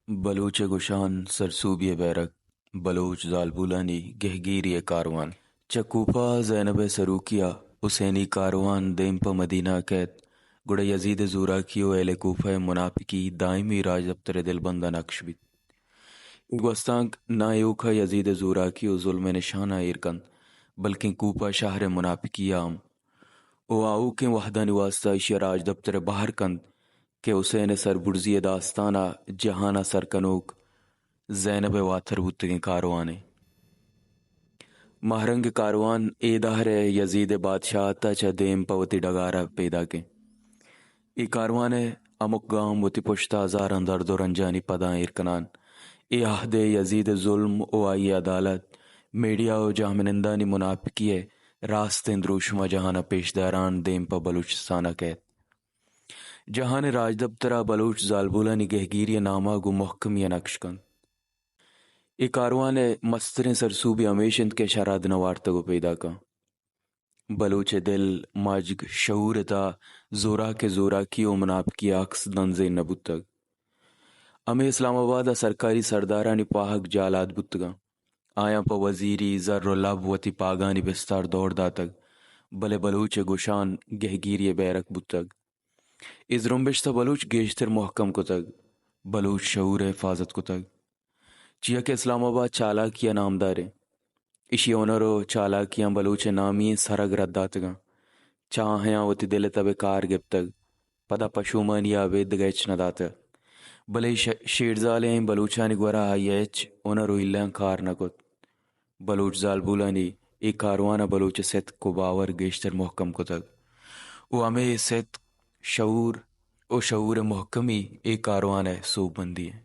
بلوچ ءِ گشان، سرسوبی ءِ بیرک، بلوچ زالبولانی گہگیری ءِ کاروان۔ چہ کوپہ ءَ زینب ءِ سروکی ءَ حسینی کاروان دیم پہ مدینہ ءَ کئیت، گڑا یزید ءِ زوراکی ءُ اہل کوپہ ءِ مناپکی دائمی راجدپتر ءِ دلبند ءَ نکش بیت۔ اے گوستانک نہ ایوک ءَ یزید ءِ زوراکی ءُ ظلم ءِ نشان ءَ ایر کنت، بلکیں کوپہ شہر ءِ مناپکی ءَ ہم۔ ءُ آؤکیں وہدانی واستا ایشی ءَ راجدپتر ءَ بہر کنت کہ حسین ءِ سربرزی ءِ داستان ءَ جہان ءَ سر کنوک زینب ءِ واتر بوتگیں کاروان اِنت۔ مہرنگ کاروان اے دہر ءَ یزید ءِ بادشاہت ءَ چہ دیم پہ وتی ڈگار ءَ پیداک اِنت۔ اے کاروان ءِ ہمک گام وتی پشت ءَ ہزاراں درد ءُ رنجانی پداں ایر کنان۔ اے عہد ءِ یزید ءِ ظلم ءُ آئی ءِ عدالت، میڈیا ءُ جہمنندانی مناپکی ءِ راستیں دروشم ءَ جہان ءَ پیش داران دیم پہ بلوچستان ءَ کئیت۔ جہان ءِ راجدپتر ءَ بلوچ زالبولانی گہگیری ءِ نام ءَ گوں مہکمی ءَ نکش کنت۔ اے کاروان ءِ مستریں سرسوبی ہمیش اِنت کہ شراد نہ وارتگ ءُ پیداکاں۔ بلوچ ءِ دل، مجگ، شعور ءِ تہا زوراک ءِ زوراکی ءُ مناپکی ءِ عکس دنزین نہ بوتگ۔ ہمے اسلام آباد ءَ سرکاری سردارانی پاہگ جالات بوتگاں۔ آیاں پہ وزیری زر ءُ لب وتی پاگانی بستار دور داتگ، بلے بلوچ ءِ گشان گہگیری ءِ بیرک بوتگ۔ اے زرمبشت ءَ بلوچ گیشتر مہکم کتگ، بلوچ شعور ءِ حفاظت کتگ۔ چیا کہ اسلام آباد چالاکی ءَ نامدار اِنت، ایشی ءِ ہنر ءُ چالاکیاں بلوچ ءِ نامی ئیں سرگ رد داتگاں۔ چہ آہیاں وتی دل ءِ تب ءِ کار گپتگ، پدا پشومانی ءَ ابید دگہ ہچ نہ داتگ۔ بلے ش-، شیرزالیں بلوچانی گورا آئی ءَ ہچ ہنر ءُ ہیلاں کار نہ کت۔ بلوچ زالبولانی اے کاروان ءَ بلوچ ءِ ستک ءُ باور گیشتر مہکم کتگ ءُ ہمے ستک، شعور ءُ شعور ءِ مہکمی اے کاروان ءِ سوبمندی اِنت۔